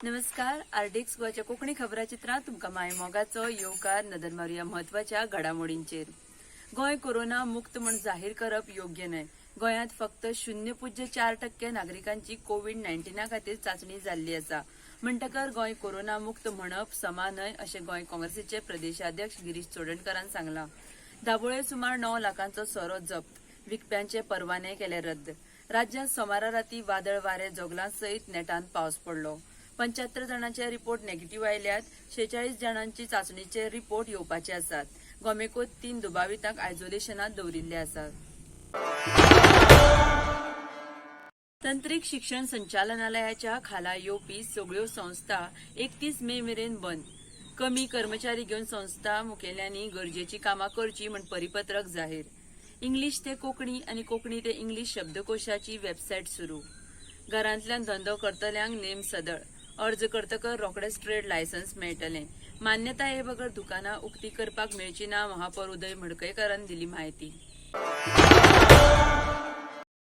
नमस्कार, आरडीएक्स गोवाच्या कोंकणी खबराचित्रांत तुमकां माय मोगाचो येवकार. नदर मारुया म्हत्वाच्या घडामोडींचेर. गोंय कोरोना मुक्त म्हूण जाहीर करप योग्य न्हय. गोंयांत फक्त 0.4% नागरिकांची कोवीड 19 खातीर चांचणी जाल्ली आसा. म्हणटकर गोंय कोरोना मुक्त म्हणप समा न्हय, अशें गोंय काँग्रेसीचे प्रदेशाध्यक्ष गिरीश चोडणकारान सांगलां. दाबोळे सुमार 9 लाखांचो सोरो जप्त, विकप्यांचे परवाने केले रद्द. राज्यांत सोमारा राती वादळ वारे, जोगलां सयत नेटान पावस पडलो. 75 जाणांचे रिपोर्ट नेगेटिव्ह आयल्यात. 46 जाणांची चांचणीचे रिपोर्ट येवपाचे आसात. गोमेकोत 3 दुबावितांक आयसोलेशनात दवरिल्ले आसात. तंत्रीक शिक्षण संचालनालयाच्या खाला येवपी सगळ्यो संस्था 31 मे मेरेन बंद. कमी कर्मचारी घेवन संस्था मुखेल्यांनी गरजेची कामां करची म्हूण परिपत्रक जाहीर. इंग्लीश ते कोंकणी आनी कोंकणी ते इंग्लीश शब्दकोशाची वेबसायट सुरू. घरांतल्यान धंदो करतल्यांक नेम सदळ. अर्ज करतकर रोखडेच ट्रेड लायसन्स मेळटलें. मान्यताये बगर दुकानां उक्ती करपाक मेळची ना, महापौर उदय मडकयकारान दिली म्हायती.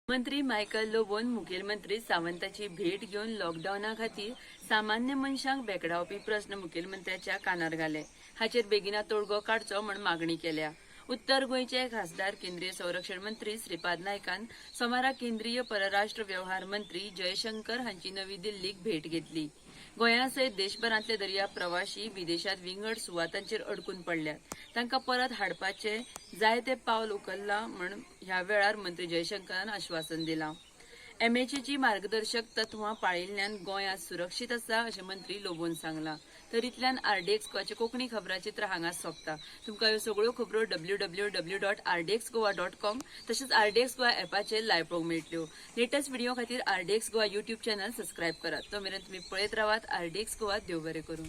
मंत्री मायकल लोबोन मुखेलमंत्री सावंताची भेट घेवन लॉकडावना खातीर सामान्य मनशांक भेकडावपी प्रस्न मुखेलमंत्र्याच्या कानार घाले. हाचेर बेगिना तोडगो काडचो म्हूण मागणी केल्या. उत्तर गोंयचे खासदार, केंद्रीय संरक्षण मंत्री श्रीपाद नायकान सोमारा केंद्रीय परराष्ट्र व्यवहार मंत्री जयशंकर हांची नवी दिल्लीक भेट घेतली. गोंया सयत देशभरांतले दर्या प्रवाशी विदेशात विंगड सुवातांचेर अडकून पडल्यात. तांकां परत हाडपाचे जायते पावल उखल्लां म्हूण ह्या वेळार मंत्री जयशंकरान आश्वासन दिलां. एमएचएची मार्गदर्शक तत्वां पाळिल्ल्यान गोंय आज सुरक्षीत आसा, अशें मंत्री लोबोन सांगलां. तर इतल्यान आरडीएक्स गोवाचे कोंकणी खबराचित्र हांगा सोंपता. तुमकां ह्यो सगळ्यो खबरो www.rdxgoa.com तशेंच आरडीएक्स गोवा एपाचेर लायव्ह पळोवंक मेळटल्यो. लेटस्ट व्हिडिओ खातीर RDX Goa YouTube channel subscribe करात. तो मेरेन तुमी पळयत रावात आरडीएक्स गोवा. देव बरें करूं.